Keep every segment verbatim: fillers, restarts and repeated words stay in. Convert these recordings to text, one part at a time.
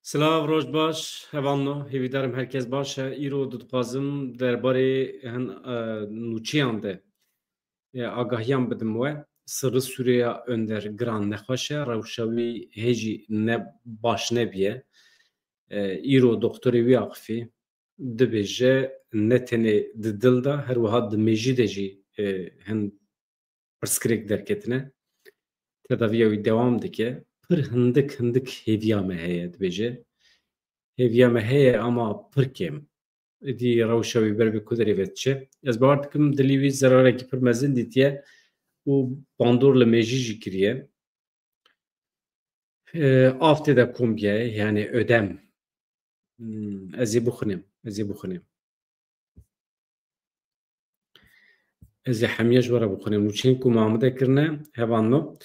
Silav, roj baş, hevalno, hêvîdarim herkes baş e. Îro dixwazim derbarê hin, e, nûçeyan de, e, agahiyan bidim we. Sirri Sûreya Önder giran nexweş e, rewşa wî hê jî ne baş nebiye. E, îro doktorê wî axifî, dibêje ne tenê di dil de, her wiha di mêjî de jî, e, hin pirsgirêk derketine. Tedaviya wî dewam dike. Pir hindik hindik hêviya me heye, dibêje. Hêviya me heye ama pir kêm. Êdî rewşa wî ber bi ku derê ve diçe. Ez bawer dikim dilî wî zerarekî pir mezin dîtiye û bandor li mêjî jî kiriye. E, av tê de kom biye, yani ödem. Hmm, ez ê bixwînim, ez ê bixwînim. Ez ê hemiya ji we re bixwînim. Nûçeyên ku me amade kirine, hevalno.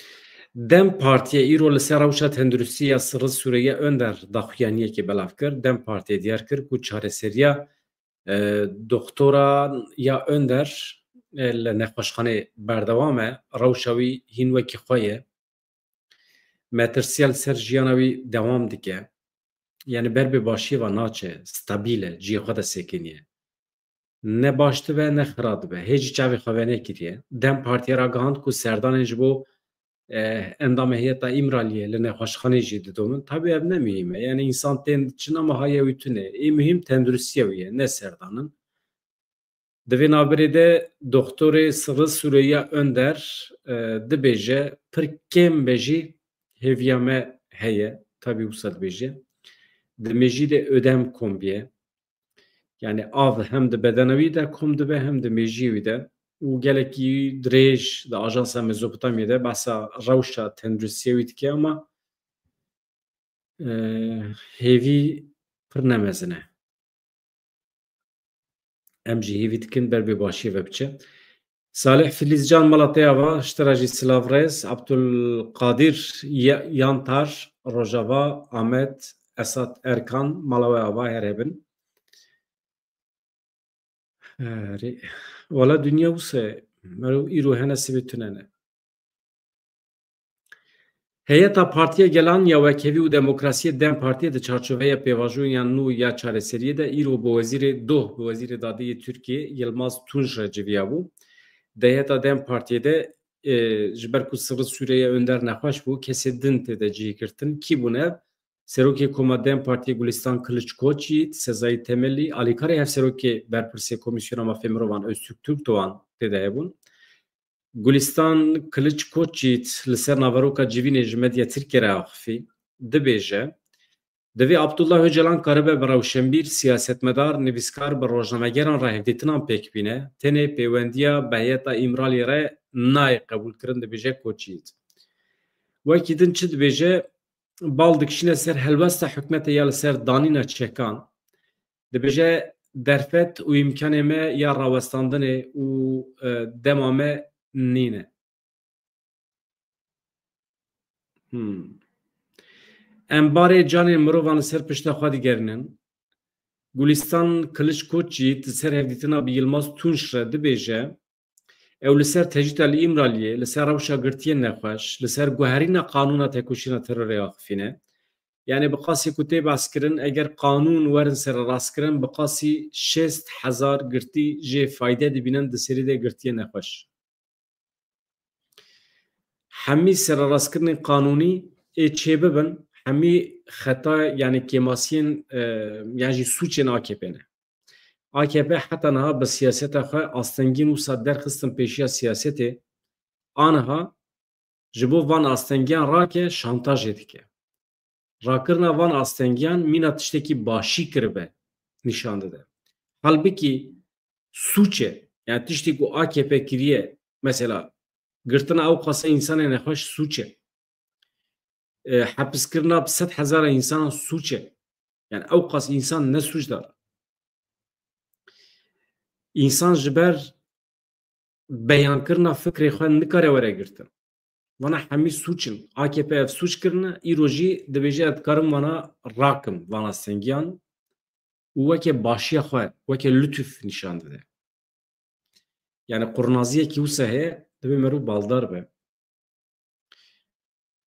DEM Partiye îro li ser rewşa tenduristî ya Sirri Sûreya Önder daxuyaniyekê belav kir. DEM Partiye diyar kir ku çareseriya, e, doktora ya Önder, e, li nexweşxanê berdewam e. Rewşa wî hîn wekî xwe ye. Metirsiya li ser jiyana wî dewam dike. Yani ber bi başiyê ve naçe, stabil e, cihê xwe de sekiniye. Ne baş dibe, ne xira dibe. Hê jî çavê xwe venekiriye. DEM Partiye ragihand ku serdanên ji bo, e, endamê heyeta Îmraliyê li nexweşxanê jî didomin. Tabi ev ne muhîm e. Yani însan tên diçin ama haya wî tune. Ê muhîm tenduristiya wî ye, ne serdanin. Di vê navberê de doktorê Sirri Sûreya Önder, e, dibêje, pir kêm be jî hêviya me heye, tabî wisa dibêje. Di mêjî de ödem kom biye. Yani av hem di bedena wî de kom dibe hem di mêjiyê wî de. Û gelekî dirêj di Ajansa Mezopotamyê de behsa rewşa tenduristiyê wî dike ama, e, hêvî pir ne mezin e. Em jî hêvî dikin ber bê başiyê ve biçe. Salih Filîzcan, mala te ava, ji te re jî silav rêz. Abdulkadir Ya-, Yantar, Rojava, Amed, Esat Erkan, mala we ava, her hebin. Erê, wala dinya wisa ye. Mero îro hene sibê tune ne. Heyeta Partiya Gelan ya Wekhevî û Demokrasiyê DEM Partiyê di çarçoveya pêvajoyan nû ya çareseriyê de îro bi wezîrê doh, bi wezîrê dadê yê Tirkiyê Yilmaz Tunç re civiya bû. Di heyeta DEM Partiyê de, e, ji ber ku Sirri Sûreya Önder nexweş bû, kesê din tê de cihê girtin. Kî bûn ev? Serokê Koma DEM Partiyê Gulistan Kiliçkoçyiğit, Sezai Temelî, alîkarê hevserokê berpirsê Komîsyona Mafê Mirovan Öztürk Türkdoğan tê de hebûn. Gulistan Kiliçkoçyiğit li ser naveroka civînê ji Medya Tirkiyê re axifî, dibêje, divê Abdullah Öcalan karibe bi rewşenbîr, siyasetmedar, nivîskar, bi rojnamegeran re hevdîtinan pêk bîne, tenê pêwendiya bi heyeta Îmraliyê re nayê qebûlkirin, dibêje Koçyiğit. Wekî din çi dibêje? Bal dikişîne ser helwesta hikûmetê ya li ser danîna çekan. Dibêje, derfet û îmkanê me ya rawestandinê û, e, dema me nîne. Hmm. Em barê canên mirovan li ser pişta xwe digerînin. Gulistan Kiliçkoçyiğit li ser hevdîtina bi Yilmaz Tunç re dibêje, ew li ser tecrîda li Îmraliyê, li ser rewşa girtiyên nexweş, li ser guherîna qanûna tekoşîna terorê axifîne. Yani bi qasî ku tê behskirin, eger qanûn werin sererastkirin, bi qasî şêst hezar girtî jê fayde dibînin di serî de girtiyên nexweş. Hemî sererastkirinên qanûnî ê çêbibin, hemî xeta, yani kêmasiyên, e, yan jî sûcên A K P ne. A K P heta niha bi siyaseta xwe astengîn wisa derxistin pêşiya siyasetê. Aniha ji bo van astengiyan rake şantajê dike. Rakirina van astengiyan mîna tiştekî başî kiribe nîşan dide. Halbikî sûç e. Yani tiştê ku A K P kiriye, mesela girtina ew qasa însanê nexweş sûç e. E, hepiskirina bi sed hezara însanan sûç e. Yani ew qas însan ne sûcdar. Însan ji ber beyankirina fikrê xwe nikare were girtin. Vana hemî sûç in. A K P ev sûç kirine, îro jî dibêje ez dikarim vana rakim, vana stengiyan û weke başiya xwe, weke lütuf nîşan dide. Yani qurnaziyekî wisa heye, divê meriv baldar be.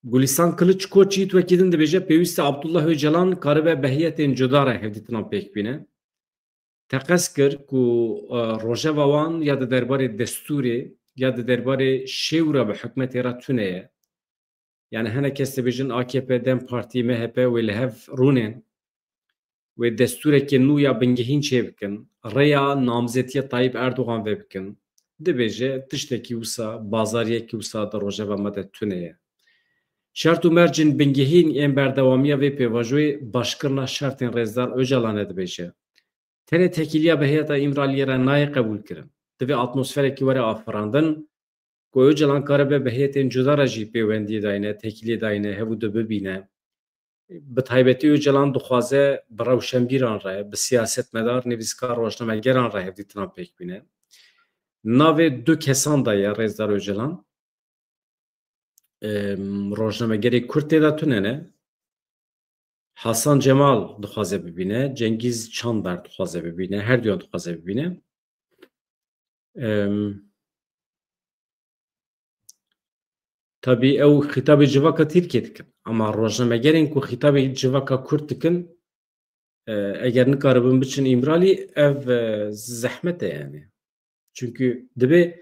Gulîstan Kiliç Koçî wekî din dibêje, pêwîst e Abdullah Ocalan karibe bi heyetên cuda re hevdîtinan pêk bîne. Teqez kir ku, e, rojeva wan ya di derbarê destûrê ya di derbarê şêwra bi hikûmetê re tune ye. Yani hinek kes dibêjin A K P, DEM Partî, M H P wê li hev rûnên, wê destûrekê nû ya bingehîn çêbikin, rêya namzetiya Tayyip Erdogan vebikin. Dibêje tiştekî wisa, bazariyekî wisa di rojeva me de tune ye. Şert û mercên bingehîn ên berdewamiya vê pêvajoyê başkirina şertên Rêzdar Ocalan e, dibêje. Tenê tekîliya bi heyeta Îmraliyê re nayê qebûlkirin. Divê atmosferekî were afirandin ku Ocalan karibe bi heyetên cuda re jî pêwendiyê dayne, tekîliyê dayne, hev û du bibîne. Bi taybetî Ocalan dixwaze bi rewşenbîran re, bi siyasetmedar, nivîskar, rojnamegeran re hevdîtinan pêk bîne. Navê du kesan de ye Rêzdar Ocalan. Em, rojnamegerê Kurd tê de tune ne. Hasan Cemal dixwaze bibîne, Cengîz Çandar dixwaze bibîne, her duyan dixwaze bibîne. Em, tabî ew xîtabê civaka Tirkiyê dikin. Ama rojnamegerên ku xîtabê civaka Kurd dikin, e, eger nikaribin biçin Îmralî, ev, e, zehmet e yani. Çünkü dibe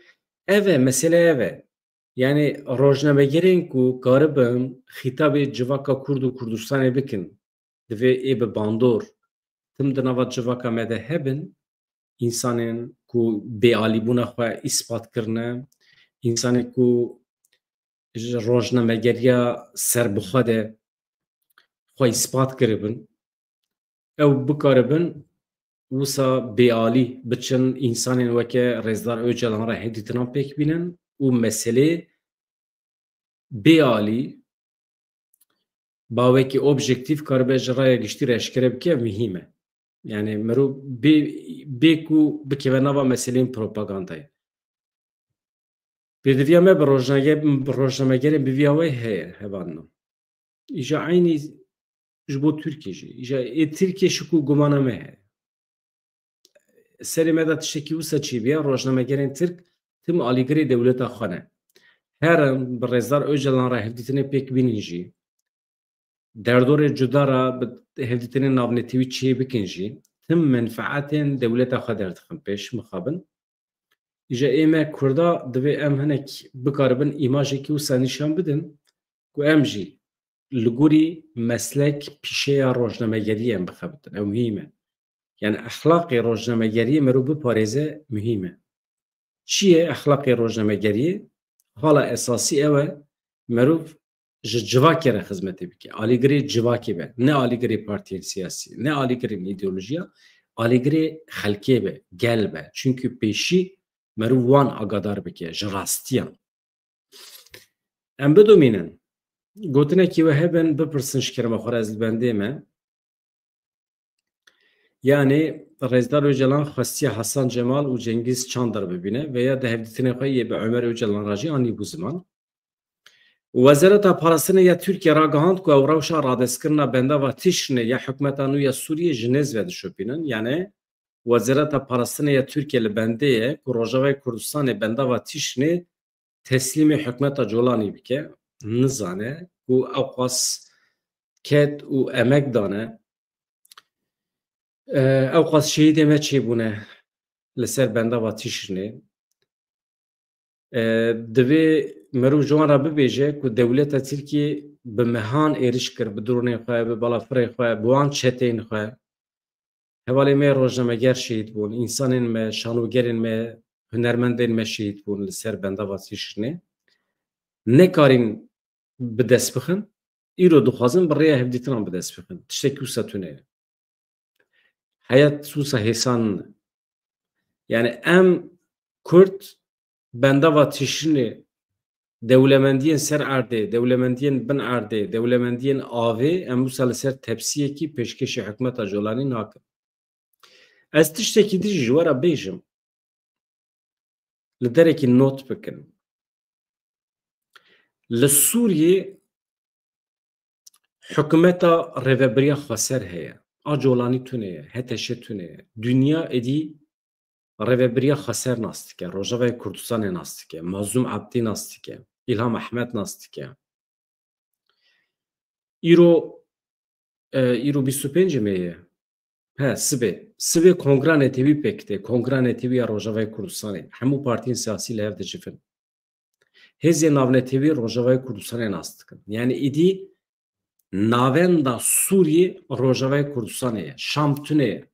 ev e, mesele ev e. Yani rojnamegerên ku karibin xîtabê civaka Kurd û Kurdistanê bikin, divê ê bi bandor tim di nava civaka me de hebin, însanên ku bêalîbûna xwe îspat kirine, însanên ku ji rojnamegeriya serbixwe de xwe îspat kiribin, ew bikaribin wisa bêalî biçin, însanên weke Rêzdar Ocalan re hevdîtinan pêk bînin û meselê bêalî bawekî objektîf karibe ji raya giştî re eşkere bike, ev muhîm e. Yani mirov bê, bê ku bikeve nava meseleyên propagandayê. Pêdiviya me bi rojnage-, bi rojnamegerên bi viya wê heye, hevalno. Îja eynî ji bo Tirkiye jî. Îja ê Tirkiye şik û gumana me heye. Serê me de tiştekî wisa çêbiya, rojnamegerên Tirk tim alîgirê dewleta xwe ne. Herin bi Rêzdar Ocalan re hevdîtinê pêk bînin jî, derdorê cuda re bi hevdîtinên navnetewî çê bikin jî, tim menfaetên dewleta xwe derdixin pêş mixabin. Îja ê me Kurda divê em hinek bikaribin îmajekî wisa nîşan bidin ku em jî li gorî meslek pîşeya rojnamegeriyê em bixebitin. Ew muhîm e. Yani exlaqê rojnamegeriyê merov biparêze muhîm e. Çi ye exlaqê rojnamegeriyê? Xala esasî ew e, merov ji civakê re xizmetê bike. Alîgirê civakê be. Ne alîgirê partiyên siyasî, ne alîgirên îdeolojiya, alîgirê xelkê be, gel be. Çünkü pêşî merov wan agadar bike ji rastiyan. Em bidomînin. Gotinekî we hebin, bipirsin ji kerema xwe re, ez li bendê me. Yani Rêzdar Ocalan xwestiye Hasan Cemal û Cengiz Çandar bibîne veya di hevdîtinê xwe yê bi Ömer Ocalan re jî anîbû ziman. Wezareta Parastinê ya Tirkiye ragihand ku ew rewşa radestkirina bendava Tişrînê ya hikûmeta nû ya Sûriyê ji nêz ve dişopînin. Yani Wezareta Parastinê ya Tirkiye li bendê ye ku Rojavayê Kurdistanê bendava Tişrînê teslîmê hikûmeta Colanî bike. Nizane ku ewqas ket û emek dane, e, ewqas şehîdê me çêbûne li ser bendava Tişrînê. E, divê merov ji wan re bibêje ku dewleta Tirkiyê bi mehan êriş kir, bi dronên xwe, bi balafirên xwe, bi wan çeteyên xwe. Hevalên me rojnameger şehîd bûn, însanên me, şanogerên me, hunermendên me şehîd bûn li ser bendava Tişrînê. Nekarîn bi dest bixin, îro dixwazin bi rêya hevdîtinan bi dest bixin. Tiştekî wisa tune ye. Heyet wisa hêsan. Yani em Kurd bendava Tişrînê, dewlemendiyên ser erdê, dewlemendiyên bin erdê, dewlemendiyên avê, em wisa li ser tepsiyekî pêşkêşî hikûmeta Colanî nakin. Ez tiştekî din jî ji we re bêjim, li derekî not bikin. Li Sûriyê hikûmeta rêvebiriya xweser heye. A Colanî tune ye, H T Ş tune ye. Dinya êdî rêvebiriya xweser nas dike, Rojavayê Kurdistanê nas dike, Mazlûm Ebdî nas dike, Îlham Ehmed nas dike. Îro, e, îro bîst û pêncê me ye. He, sibê. Sibê Kongra Netewî pêk tê. Kongra Netewî ya Rojavayê Kurdistanê. Hemû partiyên siyasî li hev dicivin. Hêzên navnetewî Rojavayê Kurdistanê nas dikin. Yani îdî navenda Sûriyê Rojavayê Kurdistanê ye. Şam tune ye.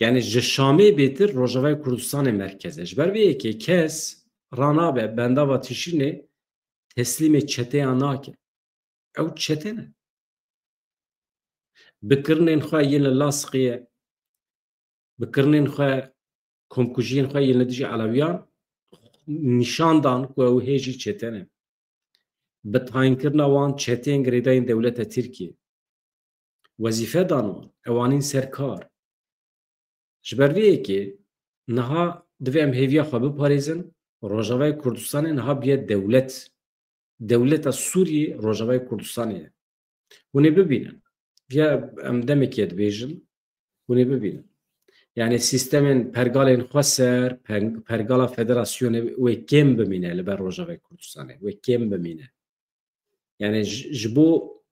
Yani ji Şamê bêtir Rojavayê Kurdistanê merkez e. Ji ber vê yekê kes ranabe bendava Tişrînê teslîmê çeteyan nake. Ew çete ne. Bi kirinên xwe yên li Lasqiyê, bi kirinên xwe, komkujiyên xwe yên li dijî Elewiyan nîşan dan ku ew hê jî çete ne. Bi tayînkirina wan çeteyên girêdayîn dewleta Tirkiyê wezîfe dan wan, ew anîn ser kar. Ji ber vê yekê niha divê em hêviya xwe biparêzin, Rojavayê Kurdistanê niha bûye dewlet. Dewleta Sûriyê Rojavayê Kurdistanê ye. Hûn ê bibînin. Ya em demekê dibêjin, hûn ê bibînin. Yani sîstemên pergalên xweser, peng-, pergala federasyonê wê kêm bimîne li ber Rojavayê Kurdistanê. Wê kêm bimîne. Yani ji, ji bo,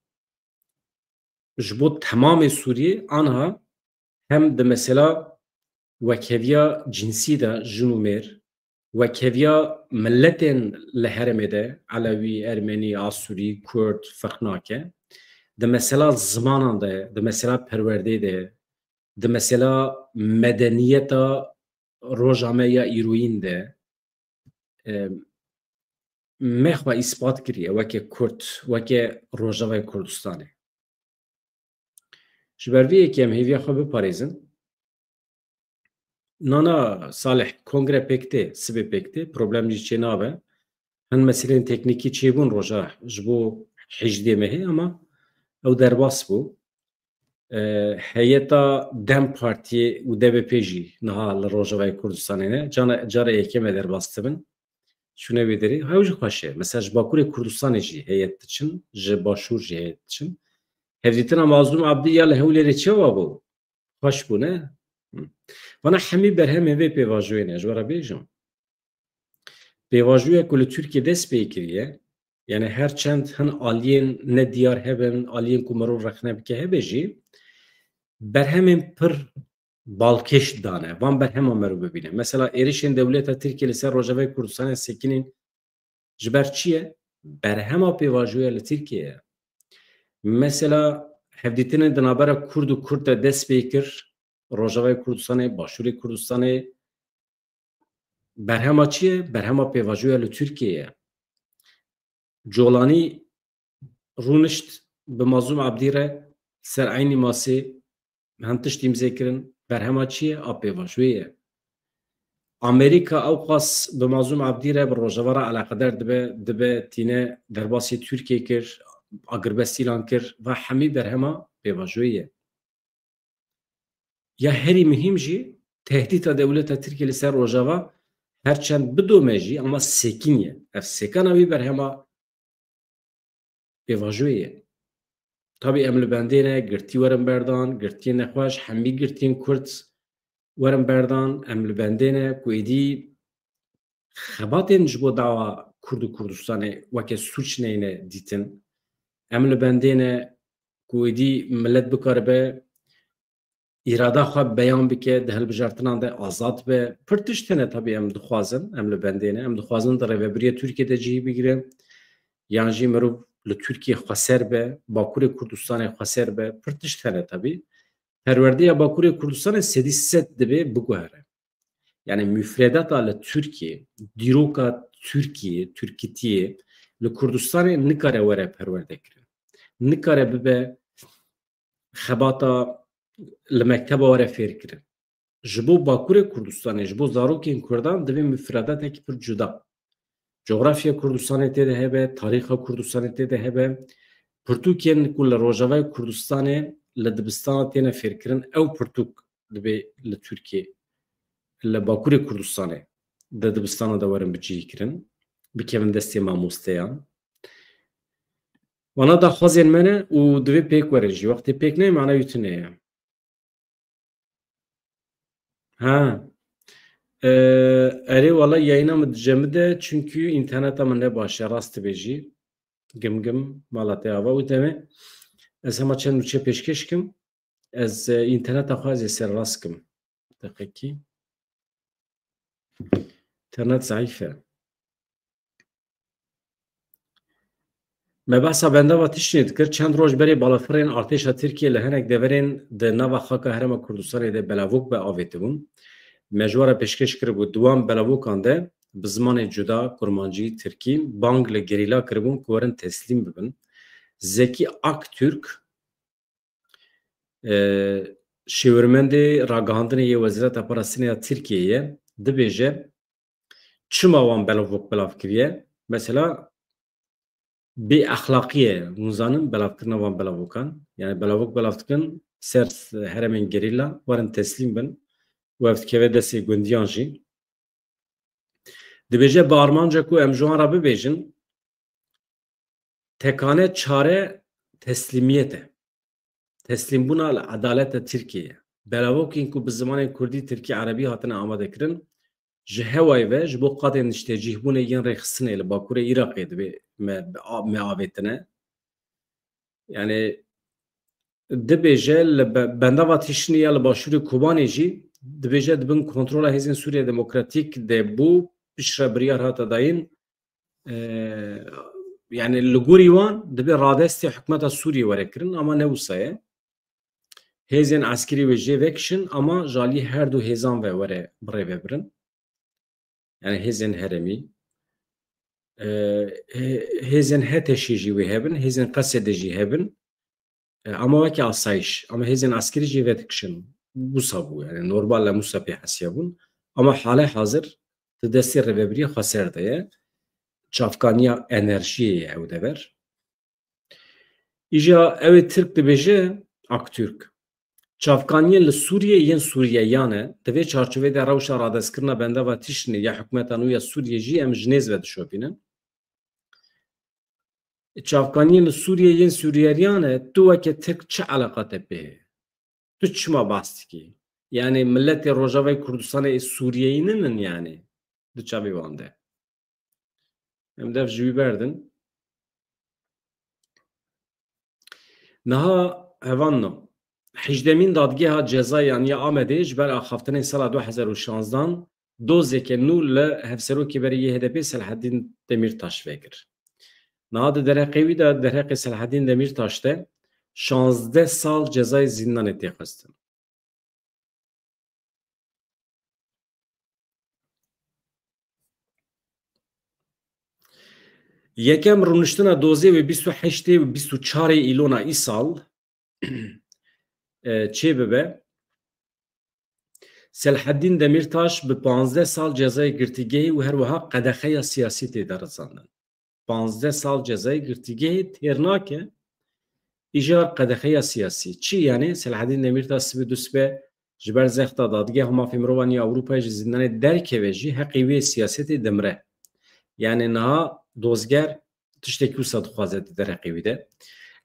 ji bo temamê Sûriyê anha hem di mesela wekheviya cinsî de jin û mêr, wekheviya miletên li herêmê de, Elewî, Ermenî, Asûrî, Kurd, ferq nake. Di mesela zimanan de, di mesela perwerdê de, di mesela medeniyeta roja me ya îroyîn de, e, me xwe îspat kiriye weke Kurd, weke Rojavayê Kurdistanê. Ji ber vê yekê em hêviya xwe biparêzin. Na, na, Salih, kongre pêk tê, sibê pêk tê, problem jî çê nabe. Hin meselên teknîkî çêbûn roja ji bo hejdê mehê, ama ew derbas bû. E, heyeta DEM Partiyê û D B P jî niha li Rojavayê Kurdistanê ne. Cara, cara yekê me derbas dibin. Çûne wê derê. Hew jî xweş e. Mesela ji Bakurê Kurdistanê jî heyet diçin, ji Başûr jî heyet diçin. Hevdîtina Mazlûm Abdî ya li Hewlêrê çawa bû? Xweş bû, ne? Hı. Vana hemî berhemên vê pêvajoyê ne, ji we re bêjim. Pêvajoya ku li Tirkiyê dest pê kiriye, yani her çend hin aliyên nediyar hebin, aliyên ku mirov rexne bike hebe jî, berhemên pir balkêş dane. Van berhema meriv bibîne. Mesela êrişên dewleta Tirkiyê li ser Rojavayê Kurdistanê sekinîn ji ber çi ye? Berhema pêvajoya li Tirkiyê ye. Mesela hevdîtinên di navbera Kurd û Kurd de dest pê kir, Rojavayê Kurdistanê, Başûrê Kurdistanê, berhema çi ye? Berhema pêvajoya li Tirkiyê ye. Colanî rûnişt bi Mazlûm Abdî re ser eynî masê, hin tişt îmze kirin, berhema çi ye? A pêvajoyê ye. Amerîka ewqas bi Mazlûm Abdî re bi Rojava re eleqedar dibe, dibe tîne derbasî Tirkiyê kir, agirbest îlan kir, va hemî berhema pêvajoyê ye. Ya herî muhîm jî, tehdîta dewleta Tirkiyê li ser Rojava her çend bidome jî, ama sekiniye. Ev sekana wî berhema pêvajoyê ye. Tabî em li bendê ne girtî werin berdan, girtiyên nexweş, hemî girtiyên Kurd werin berdan, em li bendê ne ku êdî xebatên ji bo dawa Kurd û Kurdistanê weke sûc neyne dîtin. Em li bendê ne ku êdî milet bikaribe îrada xwe beyan bike, di hilbijartinan de azad be. Pir tişt hene tabî em dixwazin, em li bendê ne. Em dixwazin di rêvebiriya Tirkiyê de cihî bigire. Yan jî mirov li Tirkiyê xweser be, Bakurê Kurdistanê xweser be. Pir tişt hene tabî. Perwerdeya Bakurê Kurdistanê sedî sed divê biguhere. Yani mufredata li Tirkiyê, dîroka Tirkiyê, Tirkîtiyê li Kurdistanê nikare were perwerde kirin. Nikare bibe xebata li mekteba were fêr kirin. Ji bo Bakurê Kurdistanê, ji bo zarokên Kurdan divê mufredatekî pir cuda. Cografya Kurdistanê tê de hebe, tarîxa Kurdistanê tê de hebe. Pirtûkên ku li Rojavayê Kurdistanê li dibistana têne fêrkirin, ew pirtûk divê li Tirkiyê, li Bakurê Kurdistanê di dibistana de werin bicihîkirin, bikevin destê mamosteyan. Wana daxwazên me ne û divê pêk werin jî. Wextê pêk neyê, mana wî tune ye. Ha. Ee, erê, wala yayına mı dicemide, çünkü interneta min ne baş e, rast dibêjî. Gim gim, mala te ava û demê. Ez hema çend nûçe pêşkêş kim. Ez, e, înterneta xwe ez ê serrast kim. Deqekî. Înternet zeîf e. Me behsa bendava tiştê dikir. Çend roj berê balafirên artêşa Tirkiyê li hinek deverên di nava xaka Herêma Kurdistanê de belavok be avêtibûn. Me ji we re pêşkêş kiribû. Di wan belavokan de bi zimanê cuda, kurmancî, tirkî, bang li gerîla kiribûn ku werin teslîm bibin. Zekî Aktürk, e, şêwirmendê ragihandinê yê Wezareta Parastinê ya Tirkiyeyê ye, dibêje, çima wan belavok belav kiriye? Mesela, bêexlaqî ye, hûn zanin, belavkirina wan belavokan. Yani belavok belav dikin, ser heremên gerîla, werin teslîm bin û ev dikeve destê gundiyan jî. Dibêje, bi armanca ku em ji wan re bibêjin, tekane çare teslîmiyet e. Teslîmbûna li edaleta Tirkiyeyê. Belavokên ku bi zimanên kurdî, tirkî, erebî hatine amadekirin, ji hewayê ve ji bo qadên niştecîhbûnê yên rêxistinê li bakurê Iraqê dibê me, me avêtine. Yani dibêje li be-, bendava tiştînê ya li başûrê Kobanê jî dibêje di bin kontrola Hêzên Sûriya Demokratîk de bû, piştre biryar hate dayîn, e, yani li gorî wan dibê radestê hikûmeta Sûriyê were kirin, ama ne wisa ye. Hêzên eskerî wê jê vekişin, ama ji alî her du hêzan ve were birêvebirin. Yani hêzên herêmî, e, hê-, hêzên HTŞ'ê jî wê hebin, hêzên Qesedê jî hebin. E, ama weke asayiş, ama hêzên eskerî jî vedikişin. Wisa bû, yani normal e, wisa pê hesiyabûn. Ama hale hazir di destê rêvebiriyê xweser de ye. Çavkaniya enerjiyê ye ew dever. Îja ew ê Tirk dibêje, Aktürk. Çavkaniyên li Sûriyê yên Sûriyeyan e. Di vê çarçovê de rewşa radestkirina bendava tiştînê ya hikûmeta nû ya Sûriyê jî em ji nêz ve dişopînin. Çavkaniyên li Sûriyê yên Sûriyeyan e, tu weke Tirk çi eleqa te pê heye? Tu çima behs dikî? Yani miletê Rojavayê Kurdistanê ê Sûriyeyî ninin yani di çavê wan de. Em dev ji wî berdin. Niha hevanno. Hejdemîn Dadgeha Cezayê ya Amedê ji ber axaftinên sala du hezar û şanzdan dozeke nû li hevserokê berê yê HDP'ê Selahaddîn Demîrtaş vekir. Niha di derheqê wî de, derheqê Selahaddîn Demîrtaş de şazdeh sal cezayê zîndanê tê xwestin. Yekem rûniştina dozê wê bîst û heştê û bîst û çarê îlona îsal, e, çêbibe. Selahaddîn Demîrtaş bi panzdeh sal cezayê girtîgehê û her wiha qedexeya siyasî tê de rizandin. Panzdeh sal cezayê girtîgehê têr nake, îjar qedexeya siyasî. Çi yani? Selahaddîn Demîrtaş sibê dusibe ji ber zexta Dadgeha Mafê Mirovan ya Ewropayê ji zîndanê derkeve jî heqê wê siyasetê dimire. Yani niha dozger tiştekî wisa dixwaze di derheqê wî de.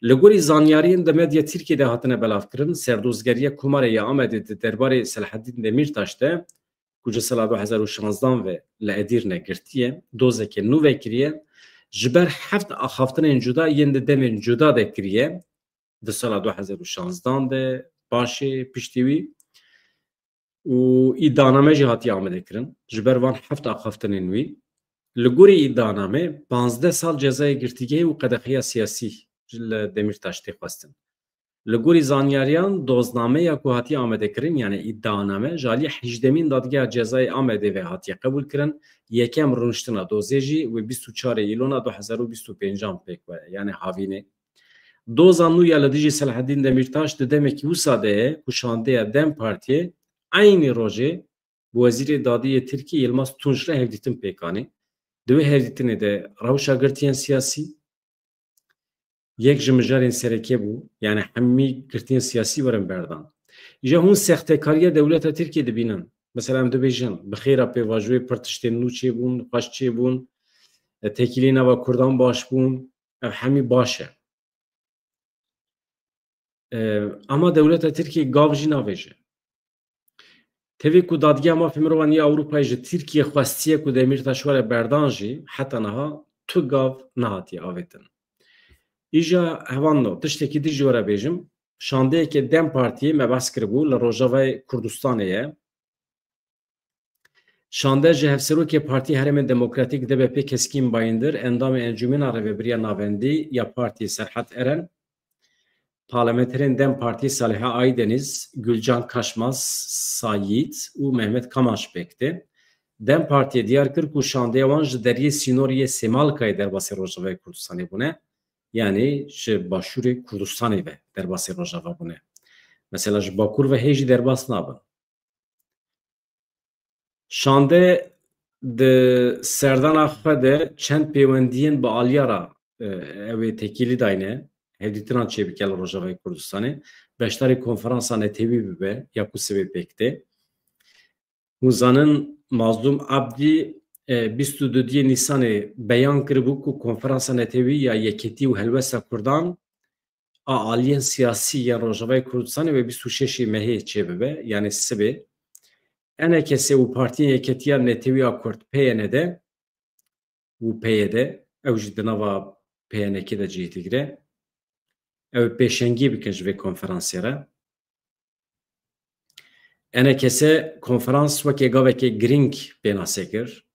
Li gorî zanyariyên di medya Tirkiyê de hatine belavkirin, serdozgeriya Komarê ya Amedê di derbarê Selahaddîn Demîrtaş de, ku ji sala du hezar û şanzdan ve li Edîrne girtiye, dozeke nû vekiriye, ji ber heft axaftinên cuda yên di demên cuda de kiriye, di sala du hezar û şanzdan de, paşê, piştî wî û îdianame jî hatiye amadekirin. Ji ber van heft axaftinên wî, li gorî îdianamê, panzdeh sal cezayê girtîgehê û qedexeya siyasî ji li Demîrtaş tê xwestin. Li gorî zanyariyan, doznameya ku hatiye amadekirin, yani îdianame, ji alî hejdemîn Dadgeha Cezayê Amedê ve hatiye qebûlkirin. Yekem rûniştina dozê jî wê bîst û çarê îlona du hezar û bîst û pêncan pêk were, yani havînê. Doza nû ya li dijî Selahaddîn Demîrtaş di demekî wisa de ye ku şandeya DEM Partiyê eynî rojê bi Wezîrê Dadê yê Tirkî Yilmaz Tunç re hevdîtin pêk anî. Di wê hevdîtinê de rewşa girtiyên siyasî, yek ji mijarên sereke bû, yani hemî girtiyên siyasî werin berdan. Îja hûn sextekariya dewleta Tirkiyê dibînin. Mesela em dibêjin, bi xêra pêvajoyê pir tiştên nû çêbûn, xweş çêbûn, e, têkilî nava Kurdan baş bûn, ev hemî baş e. E, ama dewleta Tirkiyê gav jî navêje. Tevî ku Dadgeha Mafê Mirovan ya Ewropayê ji Tirkiyê xwestiye ku Demîrtaş were berdan jî, heta niha tu gav nehatiye avêtin. Îja hevalno, tiştekî din jî were bêjim. Şandeyeke DEM Partiyê me behs kiribû, li Rojavayê Kurdistanê ye. Şande ji Hevserokê Partiyê Herêmên Demokratîk, D B P, Keskîn Bayindir, endamê Encûmena Rêvebiriya Navendî ya Partiyê Serhat Eren, parlamenterên DEM Partiyê Saliha Aydeniz, Gülcan Kaşmaz Sayit û Mehmet Kamaş pêk tê. DEM Partiyê diyar kir ku şandeya wan ji deriyê sînorê yê Sêmalkayê derbasî Rojavayê Kurdistanê bûne, yanî ji başûrê Kurdistanê ve derbasî Rojava bûne. Mesela ji bakur ve hê jî derbas nabin. Şande di serdana xwe de çend pêwendiyên bi aliya re, e, ew ê tekîlî dayne, hevdîtinan çêbike li Rojavayê Kurdistanê, beşdarî konferansa netewî bibe ya ku sibê pêk tê. Hûn zanin Mazlûm Abdî, e, bîst û duyê Nîsanê beyan kiribû ku konferansa netewî ya yeketî û helwesta Kurdan a aliyên siyasî yên Rojavayê Kurdistanê wê bîst û şeşê mehê çêbibe, yanî sibê. ENKS û Partiyên Yeketiya Netewî ya Kurd, P Y N D û P Y D, ew jî di nava P Y N K de cih digire. Ew ê pêşengî bikin ji vê konferansê re. ENKS konferans weke gaveke girîng pênase kir.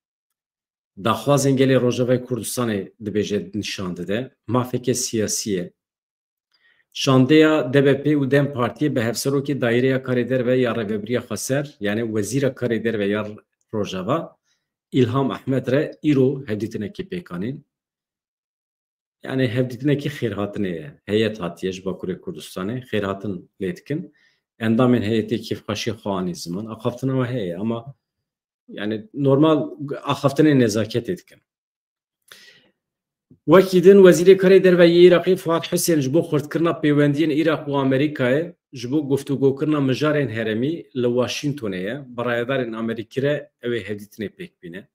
Daxwazên gelê Rojavayê Kurdistanê dibêje, nîşan dide. Mafeke siyasî ye. Şandeya D B P û DEM Partiyê bi hevserokê Daîreya Karê Derve ya Rêvebiriya Xweser, yanî Wezîra Karê Derve ya Rojava, Îlham Ehmed re îro hevdîtinekê pêk anîn. Yanî hevdîtinekî xêrhatinê ye. Heyet hatiye ji Bakurê Kurdistanê, xêrhatin lê dikin. Endamên heyetê kêfxweşiya xwe anî ziman. Axaftina we heye, ama yanî normal axaftinên nezaketê dikin. Wekî din, Wezîrê Karê Derve yê Iraqê Fuat Husên ji bo xurtkirina pêwendiyên Iraq û Amerîkayê ji bo guftûgokirina mijarên herêmî li Washingtonê ye. Bi rayedarên Amerîkî re ew ê hevdîtinê pêk bîne.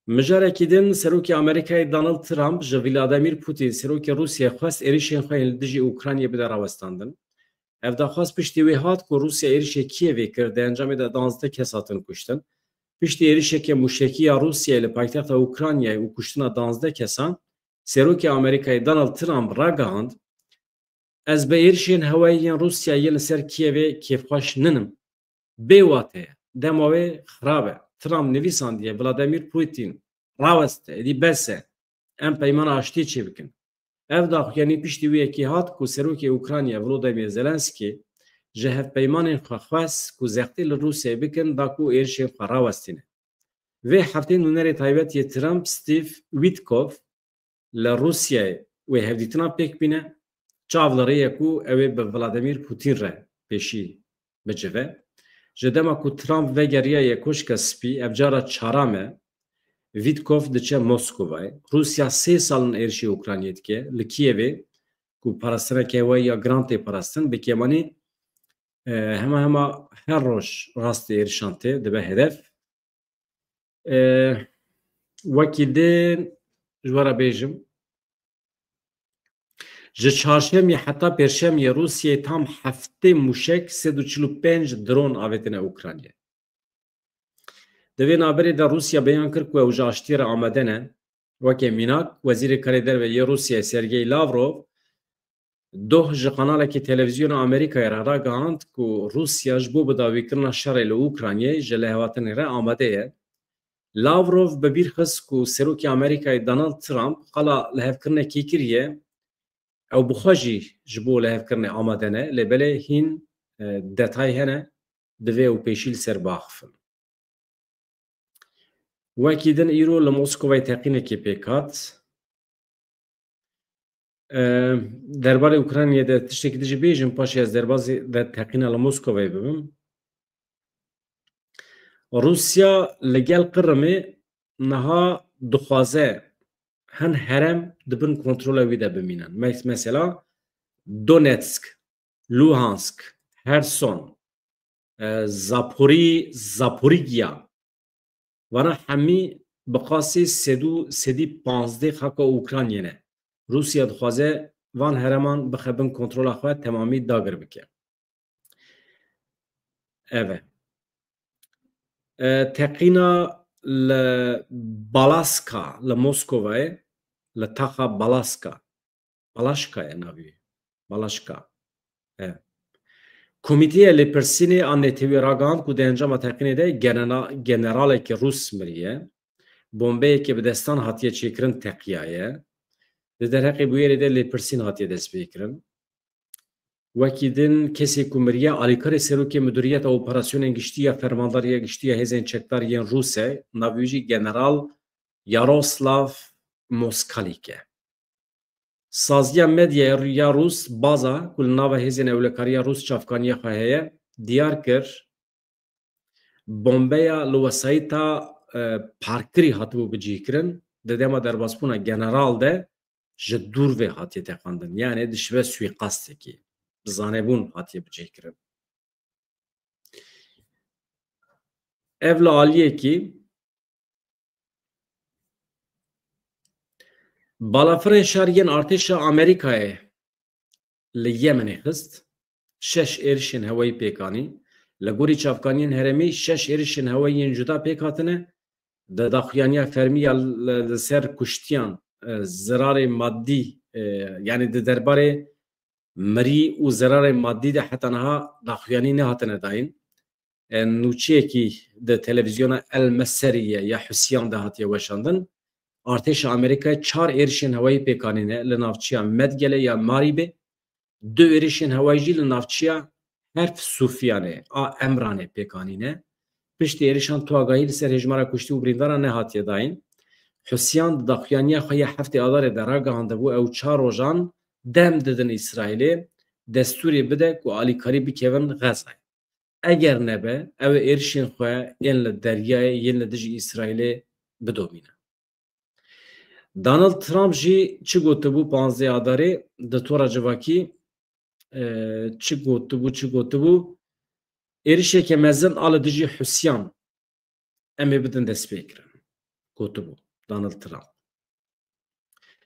Mijarekî din, Serokê Amerîkayê Donald Trump ji Vladimir Putin, Serokê Rûsyayê, xwest êrişên xwe yên li dijî Ukraynayê bide rawestandin. Ev daxwaz piştî wê hat ku Rûsya êrişê Kîevê kir, di encamê de duwazdeh kes hatin kuştin. Piştî êrişeke muşekî ya Rûsyayê li paytexta Ukraynayê û kuştina duwazdeh kesan, Serokê Amerîkayê Donald Trump ragihand, Ez bi êrişên hewayî yên Rûsyayê yên li ser Kîevê kêfxweş ninim. Bê wate ye. Dema wê xirab e. Trump nivîsandiye, Vladimir Putin raweste, êdî bes e. Em peymana aştiyê çêbikin. Ev daxuyanî piştî wê yekê hat ku Serokê Ukraynayê Volodymyr Zelensky ji hevpeymanên xwe xwest ku zextê li Rûsyayê bikin, da ku êrişên xwe rawestîne. Vê heftê nûnerê taybet yê Trump, Steve Witkoff, li Rûsyayê wê hevdîtina pêk bîne, çav li rê ye ku ew ê bi Vladimir Putin re pêşî bicive. Ji dema ku Trump vegeriyaye Koşka Spî, ev cara çaram e, Witkoff diçe Moskovayê. Rûsya sê sal in êrişê Ukraynayê dike. Li Kîevê ku parastineke hewayî ya giran tê parastin, bi kêmanî, e, hema hema her roj rastê êrişan tê, dibe hedef. E, wekî din ji we re bêjim, ji çarşemê heta pêşemê Rûsyayê tam heftê mûşek, sed û çil û pênc dron avêtine Ukraynayê. Di vê navberê de Rûsya beyan kir ku ew ji aştiyê re amade ne. Weke mînak, Wezîrê Karê Derve yê Rûsyayê Sergey Lavrov doh ji kanalekî televîzyona Amerîkayê re ragihand ku Rûsya ji bo bidawîkirina şerê li Ukraynayê ji lihevhatinê re amade ye. Lavrov bi bîr xist ku Serokê Amerîkayê Donald Trump qala lihevkirinekê kiriye, ew bi xwe jî ji bo lihevkirinê amade ne, lê belê hîn, e, detay hene, divê ew pêşî li ser biaxifin. Wekî din îro li Moskovayê teqînekê pêk hat. E, derbarê Ukraynayê de tiştekî din jî bêjim, paşê ez derbazî de teqîna li Moskovayê bibim. Rûsya li gel Qirimê niha dixwaze hin herem di bin kontrola wî de bimînin. Mes-, mesela Donetsk, Luhansk, Herson, e, Zaporî-, Zaporîgya. Vana hemî bi qasî sed û, sedî panzdeh xaka Ukraynayê ne. Rûsya dixwaze van hereman bixe bin kontrola xwe, temamî dagir bike. Ev e. E, teqîna li Balaska, li Moskovayê, li taxa Balaska. Balaşka ye navê wî. Balaşka. E. Komîteya Lêpirsînê a Netewî ragihand ku di encama teqînê de genera-, generalekî Rûs miriye. Bombeyekê bi destan hatiye çêkirin teqiyaye. Di derheqê bûyerê de lêpirsîn hatiye destpêkirin. Wekî din kesê ku miriye alîkarê serokê Midûriyeta Operasyonên Giştî ya Fermandariya Giştî ya Hêzên Çekdar yên Rûs e, navê wî jî General Yaroslav Moskalik e. Saziya medyaya ya Rûs, Baza, ku li nava hêzên ewlekariya Rûs çavkaniya xwe heye, diyar kir, bombeya li wesayîta, e, parkirî hatibû bicihkirin, di dema derbasbûna general de ji dûr vê hatiye teqandin. Yanê dişibe suîqastekî, bi zanebûn hatiye bicihkirin. Ev li aliyekî balafirên şer yên artêşa Amerîkayê li Yemenê xist, şeş êrişên hewayî pêk anî. Li gorî çavkaniyên herêmî şeş êrişên hewayî yên cuda pêk hatine. Di daxuyaniya fermî ya li, li ser kuştiyan, e, zirarê madî, e, yanî di derbarê mirî û zirarê madî de heta niha daxuyanî nehatine dayîn. E, nûçeyekî di televîzyona El Meseriye ya Husiyan de hatiye weşandin. Artêşa Amerîkayê çar êrişên hewayî pêk anîne li navçeya Medgele ya Marîbê. Du êrişên hewayî jî li navçeya Herf Sûfiyanê a Emranê pêk anîne. Piştî êrişan tu agahî li ser hêjmara kuştî û birîndaran nehatiye dayîn. Husiyan di daxuyaniya xwe ya heftê Adarê de ragihandibû ew çar rojan dem didin Îsraîlê destûrê bide ku alîkarî bikevin Xezayê. Eger nebe, ew ê êrişên xwe yên li deryayê yên li dijî Îsraîlê bidomîne. Donald Trump jî çi gotibû panzdeh Adarê di tora civakî, e, çi gotibû, çi gotibû? Êrişeke mezin a li dijî Husiyan em ê bidin destpêkirin, gotibû Donald Trump.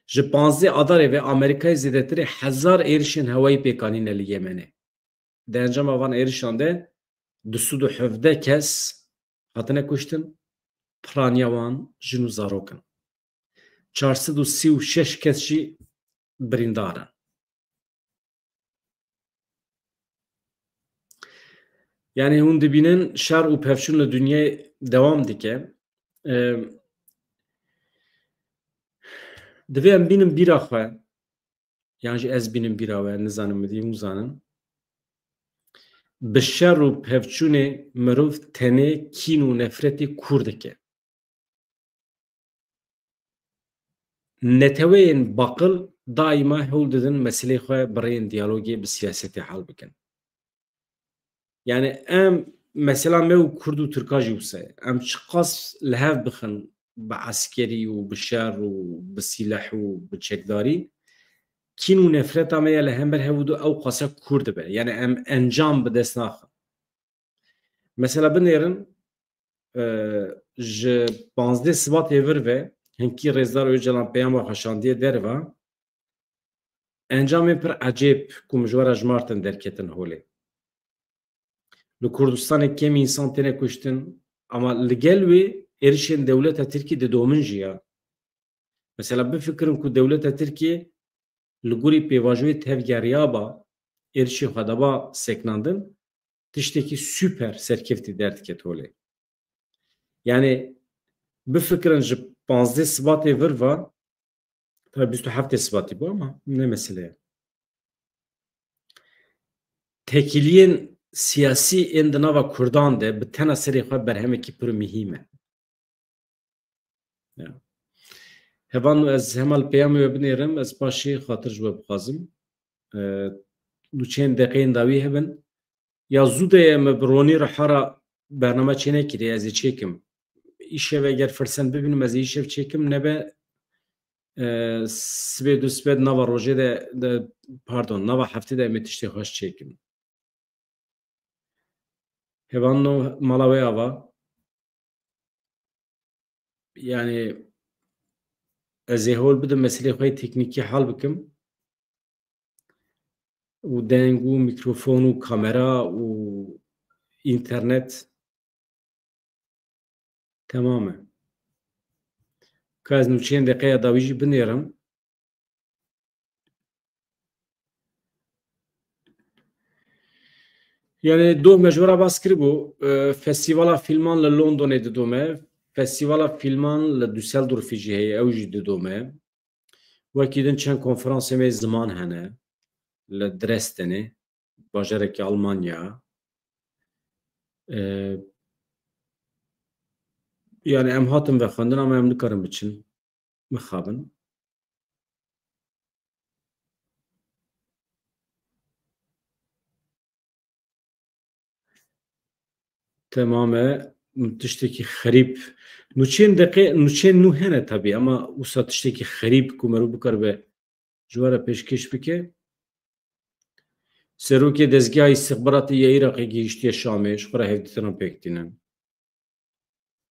Ji panzdeh Adarê ve Amerîkayê zêdetirê hezar êrişên hewayî pêk anîne li Yemenê. Di encama van êrişan de du sed û hevdeh kes hatine kuştin, piraniya wan jin û zarok in. Çar sed û sî û şeş kes jî birîndar in. Yanî hûn dibînin şer û pevçûn li dinyayê dewam dike. Em, divê em bînin bîra xwe, yan jî ez bînim bîra we, nizanim min dî hûn zanin. Bi şer û pevçûnê mirov tenê kîn û nefretê kûr dike. Neteweyên baqil daîma hewl didin meselê xwe bi rêyên diyalogê, bi siyasetê hel bikin. Yani em mesela me û Kurd û Tirka jî wisa ye. Em çiqas li hev bixin bi eskerî û bi şer û bi sîleh û bi çekdarî, kîn û nefreta me ya li hember hev û du ew qasa kûr dibe. Yani em encam bi dest naxin. Mesela binêrin, e, ji panzdeh Sibatê vir ve hinkî Rêzdar Ocalan peyama xwe şandiye derve, encamên pir ecêb ku min ji we re jimartin derketin holê. Li Kurdistanê kêm însan têne kuştin, ama li gel wê êrişên dewleta Tirkî didomin jî ya. Mesela bifikirin ku dewleta Tirkiyê li gorî pêvajoyê tevgeriyaba êrişê xwe daba seknandin, tiştekî super serkeftî derdiket holê. Yani bifikirin ji panzdeh Sibatê vir ve, tabi bîst û heftê Sibatî bû ama ne mesele ye. Tekîliyên siyasî ên di nava Kurdan de bi tena serê xwe berhemekî pir muhîm e. Ya. Hevan ez hemal peyamê we binêrim, ez paşê xatir ji we bixwazim. E, nûçeyên deqeyên dawî hebin. Ya zû de ye, me bi ronî re hara bername çênekirî, ez ê çêkim. Îşev eger firsen bibînim, ez ê îşev çêkim, nebe, e, sibê du sibê di nava rojê de, de, pardon, nava heftê de em ê tiştê xweş çêkim. Hevanno mala wê ava. Yani ez ê hol bidim meselê xwe yê teknîkî hal bikim. Û deng û mîkrofon û kamera û înternet temam e. Ka ez nûçeyên deqeya dawî jî binêrim. Yani dome ji we re bas kiribû, e, festîvala fîlman li Londonê didome, festîvala fîlman li Düsseldorfê jî heye, ew jî didome. Wekî din çend konferansê me ziman hene li Dresdenê, bajarekî Almanya. E, yani em hatin vexwendin ama em nikarin biçin. Mixabin. Temam e. Tiştekî xerîb. Nûçeyên deqê, nûçeyên nû hene tabii ama wisa tiştekî xerîb ku merû bikaribe ji we re pêşkêş bike. Serokê Dezgeha Îstixbaratê ya Iraqê gihîştiye Şamê, ji xwe re hevdîtinan pêk tînin.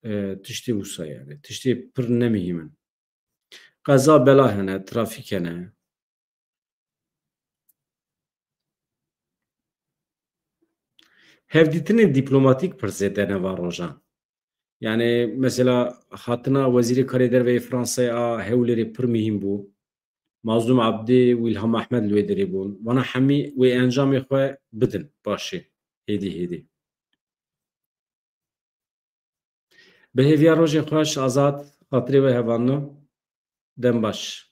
E, tiştê wisa yani. Tiştê pir nemihîm in. Qeza bela hene, trafîk hene. Hevdîtinên dîplomatîk pir zêde ne van rojan. Yani mesela hatina Wezîrê Karê Derve yê Fransayê a Hewlêrê pir mihîm bû. Mazlûm Abdî û Îlham Ehmed li wê derê bûn. Vana hemî wê encamê xwe bidin. Başê. Hêdî hêdî. Bi hêviya rojê xweş, Azad, xatirê we hevalno. Dem baş.